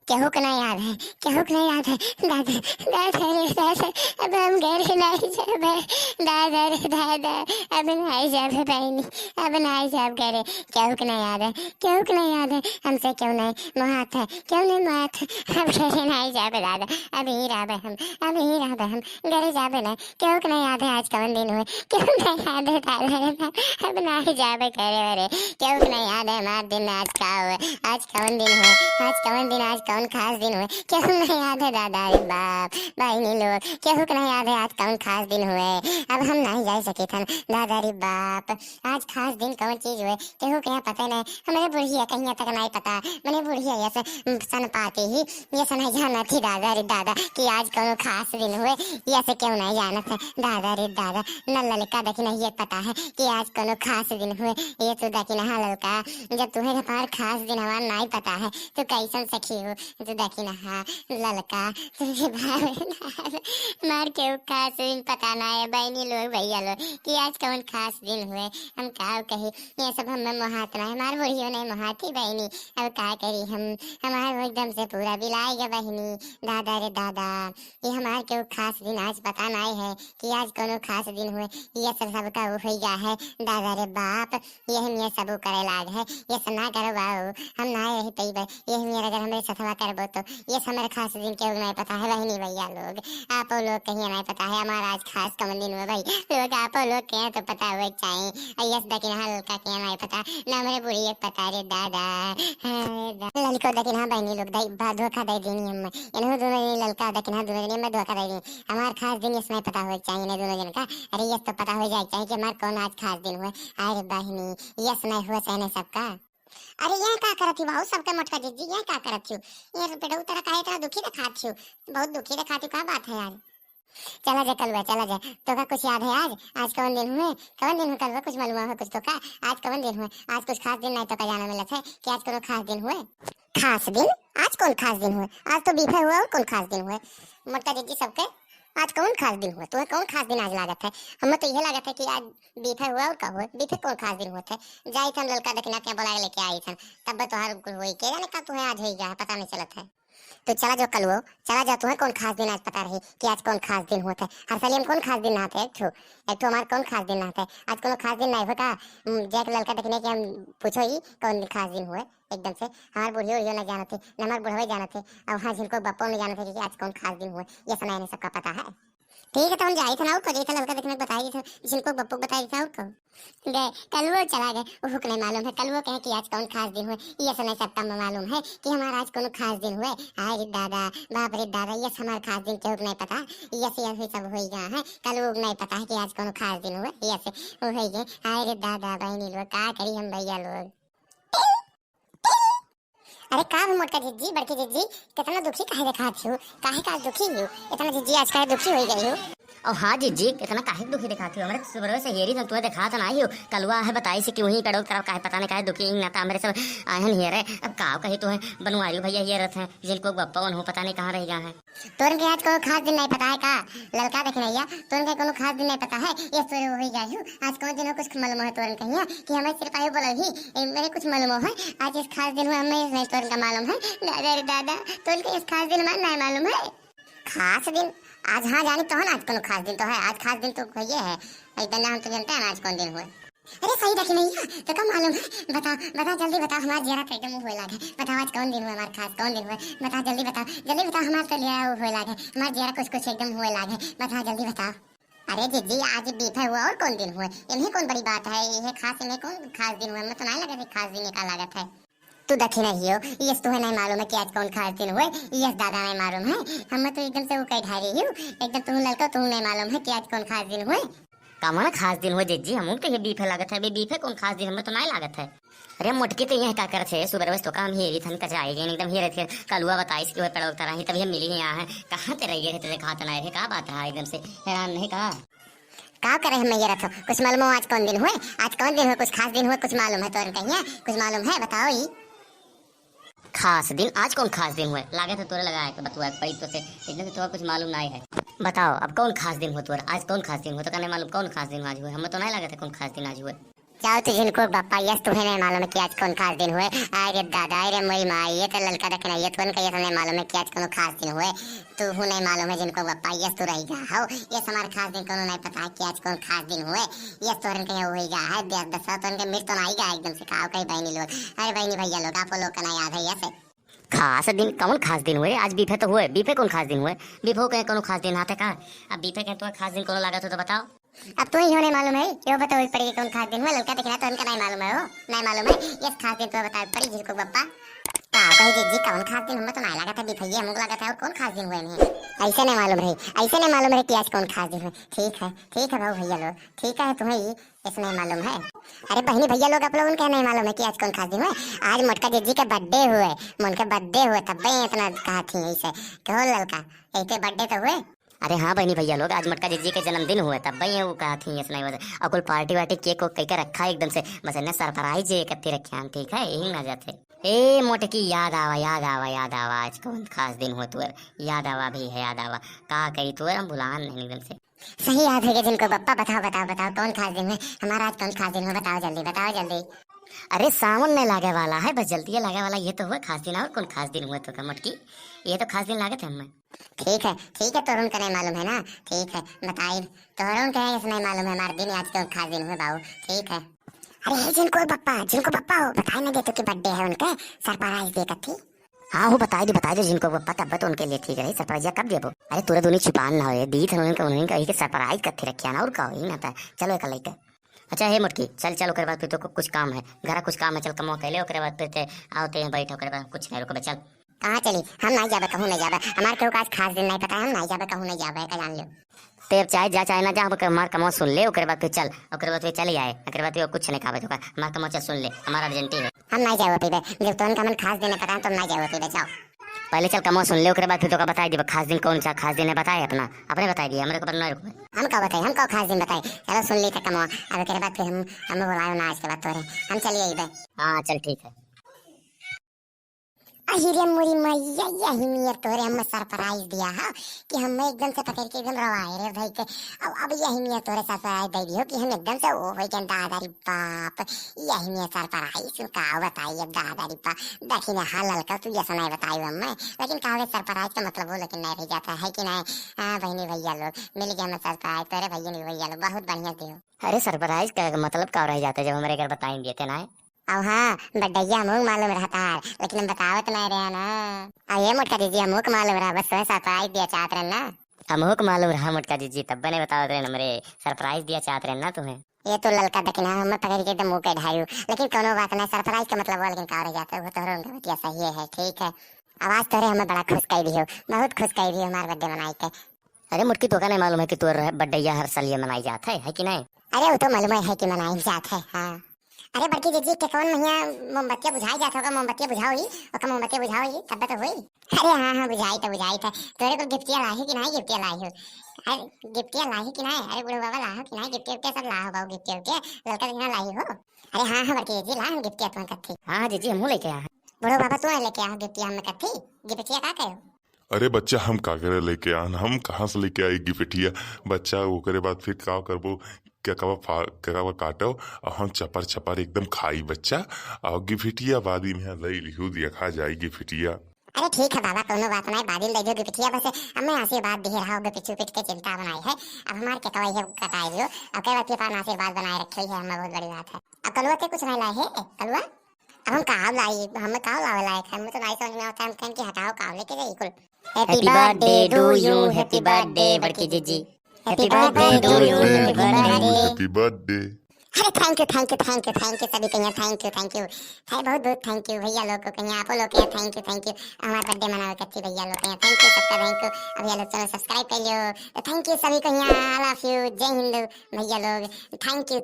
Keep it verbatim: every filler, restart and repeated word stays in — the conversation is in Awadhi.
केहू के ना याद है, केहू के ना याद है। दादा, दादा रे दादा, अब हम घरे नाहीं जाबे। दादा रे दादा, अब नाहीं जाबे बहिनी, अब नाहीं जाब घरे। केहू के ना याद है, केहू के ना याद है, हमसे केहू नाहीं मोहात है, केहू नाहीं मोहात है। अब घरे नाहीं जाबे दादा, अब यहीं रहबे हम, अब यहीं रहबे हम, घरे जाबे ना। केहू के ना याद है आज कवन दिन हुए, केहू के ना याद है दादा रे दादा, अब नाहीं जाबे घरे वरे। केहू के ना याद है हमार दिन आज का हुए, आज कवन दिन हुए, आज कवन दिन, आज कवन खास दिन हुए, केहू के ना याद है दादा रे बाप। बहिनी लोग, केहू के ना याद है आज कवन खास दिन हुए, अब हम नाहीं जाए सकित हन दादा रे बाप। आज खास दिन कवन चीज हुए, केहू के यहाँ पता नहीं। हमरे बुढ़िया कहिया तक नाहीं पता, मने बुढ़िया यस सन पाती ही, यस नाहीं जानत ही दादा रे दादा कि आज कौनो खास दिन हुए। यस केहू नाहीं जानत है दादा रे दादा। न ललका दखिनहिया के पता है कि आज कौनो खास दिन हुए। ये तू दखिनहा ललका, जब तुहे हमार खास दिन हमार नाहीं पता है, तो कैसन सखी हो? तो दखिनहा ललका, तुहे भावे ना। हमार केहू खास दिन पता ना है बहिनी लोग, भैया लोग, कि आज कौन खास दिन हुए। हम का कही, ये सब हमें मोहात ना है, हमार बुढ़ियो नहीं मोहाती बहिनी। अब का करी हम, हमार वो एकदम से पूरा बिलाए गए बहिनी। दादा रे दादा, ये हमार केहू खास दिन आज पता ना है कि आज कौनो खास दिन हुए। ये सब सबका वो हो गया है दादा रे बाप। यही में सबू करे लाग है, यस ना करो बाबू, हम ना रही पइबे, यही में अगर हमरे सथवा करबो तो। यस हमरे खास दिन केहू नहीं पता है बहिनी भैया लोग, आपो लोग कहिया नहीं पता है हमारा आज खास कवन दिन हुए भाई लोग, आपो लोग के तो पता हुए चाहिए। और यस दखिनहा ललका के नहीं पता, ना हमरे बुढ़िया के पता रे दादा। हाँ रे दादा। ललको दखिनहा बहिनी लोग दई बा धोखा दे देनी हम, इन्हों दोनों जनी ललका दखिनहा दोनों जनी में धोखा दे देनी। हमार खास दिन यस नहीं पता हुए चाहिए ना दोनों जन का। अरे यस तो पता हो जाए चाहिए कि हमार कौन आज खास दिन हुए। अरे बहिनी, यस नहीं हुआ चाहे नहीं सबका। अरे यह का करत ही बाबू, सबके मोटका जीजी, यह का करत ही? ये बेटा उतरा काहे इतना दुखी दिखात ही? बहुत दुखी दिखात ही, का बात है यार? चला जा कलुआ, चला जा। तो का कुछ याद है आज? आज कौन दिन हुए? कौन दिन हुए कलुआ? कुछ मालूम है कुछ तो का? आज कौन दिन हुए? आज कुछ खास दिन नहीं तो का जाना मिलत है कि आज कोनो खास दिन हुए? खास दिन? आज कौन खास दिन हुए? आज तो बीफे हुआ और कौन खास दिन हुए? मोटका जीजी सबके आज कौन खास दिन हुए? तुम्हें कौन खास दिन आज लागत है? हमें तो यह लागत है कि आज बीफे हुआ और का हुए? बीफे कौन खास दिन हुए थे? जाई थे हम ललका दखिनहा के बुला के लेके आई थे, तब तोहार कुल होई के जाने का तुम्हें आज होई गया है, पता नहीं चलत है। तो चला जाओ कलुओ, चला जाओ, तुम्हें कौन खास दिन आज पता रही कि आज कौन खास दिन होत है? हर साल हम कौन खास दिन नहाते? एक ठो, एक ठो हमार कौन खास दिन नहाते? आज कोनो खास दिन नहीं होता। हम्म, जाके ललका दखिनहा के हम पूछो ही कौन दिन खास दिन हुए। एकदम से हमार बुढ़ियो उढ़ियो ना जानत है, न हमार बुढ़वे जानत है, और हाँ झिनको बप्पो नहीं जानत है कि आज कौन खास दिन हुए। ये समय इन्हें सबका पता है। ठीक है, तो हम जाई थे ना, और को जाई थे ललका दखिनहा के बताई थे, झिनको बप्पो को बताई थे, और को गए, कलुओ चला गए, ओहू के नहीं मालूम है। कलुओ कहे कि आज कौन खास दिन हुए, ये समय सबका म-, मालूम है कि हमारा आज कोनो खास दिन हुए। हाय रे दादा, बाप रे दादा, यस हमार खास दिन केहू के नहीं पता, यस यस सब हो गया है, कलुओ के नहीं पता है कि आज कोनो खास दिन हुए, यस वो हो गए। हाय रे दादा, बहिनी लोग का करी हम भैया लोग। अरे का हो मोटका जीजी, बड़की जीजी, कितना दुखी काहे देखात हो? काहे का दुखी हो? इतना जीजी आज काहे दुखी हो गई हो? ओ हाँ जीजी, इतना काहे दुखी देखात हो? हमरे सुबह से हेरी थन, तुम्हें देखात ना हो। कलुआ है बताई से कि वहीं पेड़ों की तरफ काहे पता नहीं काहे दुखी, ना तो हमरे सब आए हैं हेरे। अब का कही तुम्हें, बनवारी भैया हेरत हैं, जिनको बप्पा उन्हों पता नहीं कहाँ रह गया है। तोरन के आज कोनो खास दिन नहीं पता है का? ललका दखिनहिया, तोरन के कोनो खास दिन नहीं पता है? ये तोरे वही जायू, आज कौन दिन हो कुछ मालूम है तोरन कहिया कि हमें सिर्फ आयु बोला ही, ए, मेरे कुछ मालूम है? आज इस खास दिन हुआ हमें नहीं तोरन का मालूम है। दादा रे दादा, तोरन के इस खास दिन हमारे नहीं मालूम है। खास दिन? आज हाँ जानी तो है ना, आज कोनो खास दिन तो है, आज खास दिन तो भैया है। एकदम ना हम तो जानते हैं ना आज कौन दिन हुआ। अरे सही दखिनहिया, तो का मालूम है? बता, बता, जल्दी बता, हमार जियरा तो एकदम हुए लागे। बताओ आज कौन दिन हुए हमार खास, कौन दिन हुए? बता, जल्दी बताओ, जल्दी बताओ, हमार तो लिया हुए लागे, हमार जियरा कुछ कुछ एकदम हुए लागे। बता, जल्दी बताओ। अरे जीजी, आज बीफे हुआ और कौन दिन हुए? इन्हें कौन बड़ी बात है, ये खास, इन्हें कौन खास दिन हुए? मैं तो नहीं लगे थे खास दिन का लागत है। तू दखिनहियो, यस तुम्हें नहीं मालूम है कि आज कौन खास दिन हुए? यस दादा नहीं मालूम है, हम तो एकदम से वो कह ढारी हूँ, एकदम तुम ललका तुम नहीं मालूम है कि आज कौन खास दिन हुए? का माना खास दिन हुए जीजी, हम उनके ये बीफे लागत है, अभी बीफे कौन खास दिन, हमें तो नहीं लागत है। अरे मोटकी तो यह का करत है, सुबह रोज तो काम हेरी थन कचराए गए, एकदम हेरे थे, कलुआ बताइस कि वह पेड़ों की तरह ही, तभी हम मिली यहाँ है, कहाँ ते रह गए थे, तेरे खात ना है, का बात है, एकदम से हैरान नहीं का? का करे हम ये रथो, कुछ मालूम हो आज कौन दिन हुए? आज कौन दिन हुए, कुछ खास दिन हुए, कुछ मालूम है तोरन कहिया, कुछ मालूम है, बताओ ही। खास दिन? आज कौन खास दिन हुए? लागत है तोरे लगाए के बतुआ के पड़ी तो से, एकदम से तोरा कुछ मालूम नहीं है। बताओ अब कौन खास दिन हुए तोरा, आज कौन खास दिन हुए, तो कहने मालूम कौन खास दिन आज हुए, हमें तो नहीं लागत है कौन खास दिन आज हुए। जाओ तो झिनकुक बप्पा, यस तुहे नहीं मालूम है कि आज कौन खास दिन हुए। अरे दादा, अरे मोरी माई, ये तो ललका दखिना, ये तुहन का ये तो नहीं मालूम है कि आज कौन खास दिन हुए। तुहू नहीं मालूम है झिनकुक बप्पा, यस तू रही गा हो। यस हमार खास दिन कौनो नहीं पता है कि आज कौन खास दिन हुए। यस तोहरन के हुई गा है, दस दस तोहरन के मिट तो नहीं गा एकदम से, का कही बहनी लोग। अरे बहनी भैया लोग, आप लोग का ना याद है यस? खास दिन? कौन खास दिन हुए? आज बीफे तो हुए, बीफे कौन खास दिन हुए? बीफे कहे कौनो खास दिन आते का? अब बीफे कहे तो खास दिन कौनो लागत हो तो बताओ। अब तू ही हो नहीं मालूम है, यो बताओ एक पड़ी कौन खास दिन हुए? ललका देखना तो इनका नहीं मालूम है हो, नहीं मालूम है। यस खास दिन तो बताओ पड़ी झिनकुक बप्पा। का कही जीजी, कौन खास दिन? हमें तो नहीं लागत है बीफे, हमको लागत है और कौन खास दिन हुए नहीं? ऐसे नहीं मालूम रही, ऐसे नहीं मालूम रही कि आज कौन खास दिन हुए। ठीक है, ठीक है भाऊ भैया लोग, ठीक है, तुम्हें ये ऐसे नहीं मालूम है। अरे बहनी भैया लोग, आप लोगन के नहीं मालूम है कि आज कौन खास दिन हुए? आज मोटका जीजी के बर्थडे हुए, मोन के बर्थडे हुए, तब इतना कहा थी ऐसे। कहो ललका, ऐसे बर्थडे तो हुए। अरे हाँ बहनी भैया लोग, आज मोटका जीजी के जन्मदिन हुए, तब ये वो कहा थी ऐसे नहीं हुए। और कुल पार्टी वार्टी केक वेक कई के रखा है एकदम से, बस इन्हें सरप्राइज इकट्ठी रखे हैं, ठीक है, यही ना जाते। ए मोटकी, याद आवा, याद आवा, याद आवा, आज कौन खास दिन हुआ तुअर? याद आवा भी है, याद आवा। का कही तुअर, हम भुलान नहीं एकदम से। सही याद है झिनकुक बप्पा, बताओ, बताओ, बताओ, कौन खास दिन है हमारा? आज कौन खास दिन है? बताओ जल्दी, बताओ जल्दी। अरे सावन नहीं लागे वाला है, बस जल्दी लागे वाला, ये तो हुआ खास दिन, और कौन खास दिन हुआ तो का मोटकी? ये तो खास दिन लागत है हमें। ठीक है, ठीक है, तोहरन का नहीं मालूम है ना, ठीक है, बताई, तोहरन का है, ऐसे नहीं मालूम है, हमारे दिन आज कौन खास दिन हुआ बाबू, ठीक है। अरे हे झिनकुक बप्पा, झिनकुक बप्पा हो, बताए ना दे तो कि बर्थडे है उनके, सरप्राइज दे कथी। हाँ हो, बताई दे, बताई दे झिनकुक बप्पा, तब तो उनके लिए ठीक रही, सरप्राइज कब देबो? अरे तोरे दोनों छुपान ना होए, दी थे उनके, उन्हीं का ही के सरप्राइज कत्थे रखिया ना, और का होई ना था। चलो एक लेके। अच्छा हे मोटकी, चल चल, ओकरे बाद फिर तो कु-, कुछ काम है, घरा कुछ काम है, चल कमवा कैले, ओकरे बाद फिर ते आओ ते बैठ, ओकरे बाद कुछ नहीं रुकबे, चल। कहाँ चली? हम नहीं जाबे, कहूँ नहीं जाबे, हमार केहू का आज खास दिन नहीं पता है, हम नहीं जाबे, कहूँ नहीं जाबे, का जान लो। ते अब चाहे जा चाहे ना जा, हम हमार कमवा सुन ले, ओकरे बाद फिर चल, ओकरे बाद फिर चले आए, ओकरे बाद फिर कुछ नहीं कहबे तो का, हमार कमवा चल सुन ले, हमार अर्जेंटी है। हम नहीं जाए पीबे, जब तोहन का मन खास दिन है पता है, तो हम नहीं जाए पीबे, जाओ। पहले चल कमवा सुन ले, ओकरे बाद फिर तो का बताई देबे, खास दिन कौन सा खास दिन है बताए अपना, अपने बताई दिए, हमरे को पर नहीं रुकबे। हम का बताई, हम का खास दिन बताई, चलो सुन ली तक कमवा, अब ओकरे बाद फिर हम, हम बुलाए ना आज के बाद तोरे, हम चलिए अइबे। हाँ चल ठीक है। अहि रे मोरी मैया, यही नियर तोरे हमें सरप्राइज दिया है कि हमें एकदम से पकड़ के एकदम रवाए रे भाई के। अब, अब यही नियर तोरे सरप्राइज दे दियो कि हम एकदम से ओ भाई के दादा रे बाप, यही नियर सरप्राइज का बताई अब दादा रे बाप। देखी ना हाँ ललका, तू ऐसा नहीं बताई हमें, लेकिन कहा सरप्राइज का मतलब हो, लेकिन नहीं रह जाता है कि नहीं? हाँ बहनी भैया लोग, मिल गया हमें सरप्राइज, तोरे भैया नहीं भैया लोग, बहुत बढ़िया दियो। अरे सरप्राइज का मतलब का रह जाता है जब हमारे घर बताई देते ना? अब हाँ, बड्डैया हमहू मालूम रहता है, लेकिन हम बतावत नहीं रहे ना। अब ये मोटका जीजी, हमहू के मालूम रहा, बस तुम्हें सरप्राइज दिया चाहत रहे ना। हमहू के मालूम रहा मोटका जीजी, तब ने बतावत रहे हमरे, सरप्राइज दिया चाहत रहे ना तुम्हें। ये तो ललका दखिना, हमें पकड़ के एकदम मुँह के ढायू, लेकिन कोनो बात नहीं, सरप्राइज का मतलब हुआ, लेकिन का रह जाता है, वो तोहरे उनका बतिया सही है, ठीक है। अब आज तोहरे हमें बड़ा खुश कर दियो, बहुत खुश कर दियो हमारे बर्थडे मनाई के। अरे मोटकी, तोका नहीं मालूम है कि तोर बड्डैया हर साल ये मनाई जात है, है कि नहीं? अरे वो तो मालूम है कि मनाई जात है, हाँ। अरे बड़की जीजी के कौन महिया मोमबत्तिया बुझाई जात होगा, मोमबत्तिया बुझाओ ही, ओका मोमबत्तिया बुझाओ ही, तब तो होई। अरे हाँ हाँ, बुझाई था, बुझाई था। तोरे को गिफ्टिया लाही कि नहीं, गिफ्टिया लाई हो? अरे गिफ्टिया लाही कि नहीं? अरे बूढ़ो बाबा लाहो कि नहीं, गिफ्टिया उफ्टिया सब लाहो बाबू, गिफ्टिया उफ्टिया ललका दखिना लाई हो? अरे हाँ हाँ बड़की जीजी, ला हम गिफ्टिया तुम्हें कत्थी। हाँ हाँ जीजी, हमहू लेके आया है। बूढ़ो बाबा तू लेके आहो गिफ्टिया हमें कत्थी, गिफ्टिया का कहो? अरे बच्चा, हम का करे लेके आन, हम कहाँ से लेके आई गिफ्टिया? बच्चा, ओकरे बाद फिर का करबो, केकवा फा-, केकवा काटो, और हम चपर चपर एकदम खाई बच्चा, और गिफ्टिया बाद में यहाँ ले लिहू, देखा जाई गिफ्टिया। अरे ठीक है बाबा, कोनो बात नहीं, बादिल दे जो गिफ्टिया, बस हमें आशीर्वाद दिए रहा, ओके पीछू पीठ के चिंता बनाई है। अब हमार केकवा ये कटाई दियो, अब के बाद अपन आशीर्वाद बनाए रखे है, हमें बहुत बड़ी बात है। अब कलुआ ते कुछ नहीं लाए है, कलुआ? अब हम का लाई, हम का लावे लायक है, हमें तो नहीं समझ में आता है, हम कहें कि हटाओ, का लेके जाई कुल। Happy birthday to you, happy birthday बड़की जीजी। Happy birthday to you, happy birthday। Happy birthday। अरे thank you, thank you, thank you, thank you सभी कहिया, thank you, thank you। है बहुत बहुत thank you भैया लोग को कहिया, आपो लोग के thank you, thank you। हमारा बर्थडे मनावे कत्थी भैया लोग कहिया, thank you सबका, thank you। अब भैया लोग चैनल सब्सक्राइब कर लियो, तो thank you सभी कहिया, I love you, जय हिंद भैया लोग, thank you।